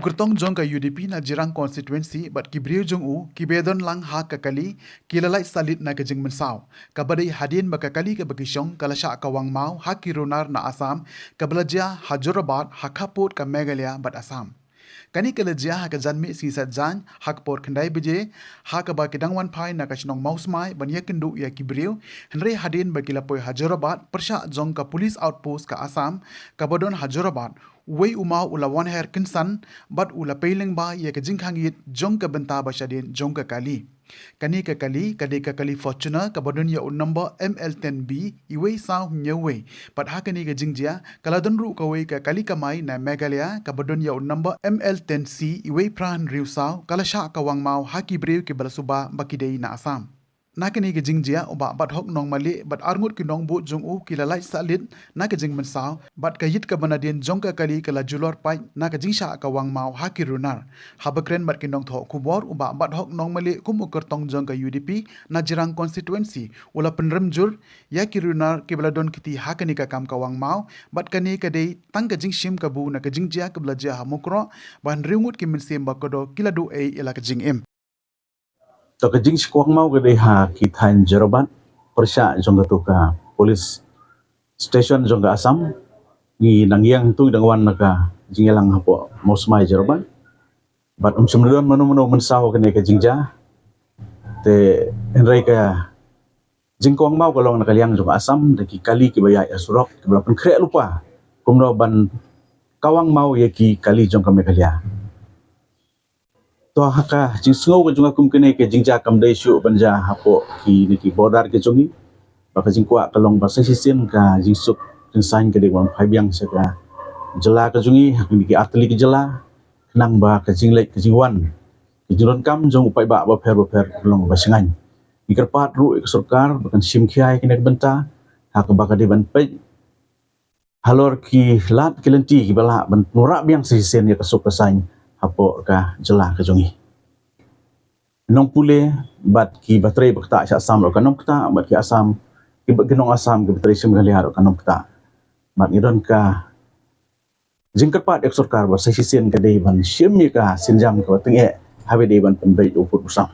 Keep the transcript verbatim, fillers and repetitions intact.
Kyrtong jong ka U D P na Jirang constituency bad ki briew jong u kiba don lang ha ka kali ki la lait salit na ka jingmynsaw kaba dei hadien ba ka kali kaba ki shong ka la shah kawang maw ha ki runar na Assam kaba la jia ha Jorabat ha khappud ka Meghalaya bad Assam. Kane ka la jia ha ka janmiet sngi Saitjaiñ ha ka por khyndai baje ha kaba ki dang wan phai na ka shnong Mawsmai ban ïakynduh ïa ki briew, hynrei hadien ba ki la poi ha Jorabat pyrshah jong ka police outpost ka Assam kaba don ha Jorabat, uwei u maw u la wan her kynsan bad u la pei lyngba ïa ka jingkhang ïit jong ka bynta ba shadien jong ka kali. Kane ka kali ka dei ka kali Fortuner kaba don ïa u number M L ten B uwei saw hynñiew wei. Bad ha kane ka jingjia ka la don ruh kawei ka kali kamai na Meghalaya kaba don ïa u number M L ten C uwei phra hynriew saw ka la shah kawang maw ha ki briew kiba la suba ba ki dei na Assam. Na kane ka jingjia u Bah Bathok Nongmalieh bad arngut ki nongbud jong u ki la lait salit na ka jingmynsaw bad ka ïit kaba nadien jong ka kali ka la julor pait na ka jingshah kawang maw ha ki runar. Haba kren bad ki nongthoh khubor u Bah Bathok Nongmalieh kum u kyrtong jong ka U D P na Jirang constituency u la pynrem jur ïa ki runar kiba la don kti ha kane ka kam kawang maw bad kane ka dei tang ka jingshim kabu na ka jingjia kaba la jia ha Mukroh ba hynriew ngut ki mynsiem ba kordor ki la duh ei ïa la ka jingim. To ka jingshah kawang maw ka dei ha ki thaiñ Jorabat pyrshah jong katu ka police station jong ka Assam. Ngi nang ïeng tu ngi dang wan na ka jingïalang hapoh Mawsmai Jorabat. Bad um shym don mano mano mynsaw kane ka jingjia. Te hynrei ka jingkawang maw ka long na ka liang jong ka Assam da ki kali kiba ïaid ha surok kiba la pynkhreh lypa kumno ban kawang maw ïa ki kali jong ka Meghalaya. To ha ka jingsngew ka jong nga kum kane ka jingjia kam dei shuh ban jia hapoh kine ki border ki jong ngi. Ba ka jingkwah ka long ba sa shisien ka jingsuk jingsaiñ ka dei ban phai biang sha ka jylla ka jong ngi ha kine ki artylli ki jylla. Khnang ba ka jingleit ka jingwan ka jingdonkam jong u paidbah bapher bapher ka long ba shngaiñ. Ngi kyrpad ruh ïa ka sorkar ba kan shim khia ïa kane ka bynta ha kaba ka dei ban peit halor ki lad ki lynti kiba lah ban pynurah biang sa shisien ïa ka suk ka saiñ hapoh ka jylla ka jong ngi. Nongpule bad kiba trei ba ktah sha Assam ruh kan ym ktah bad ki Assam kiba ki nong Assam kiba trei sha Meghalaya ruh kan ym ktah. Bad ngi don ka jingkyrpad ïa ka sorkar ba sa shisien ka dei ban shim ïa ka sienjam kaba tyngeh haba dei ban pynbeit u pud u sam.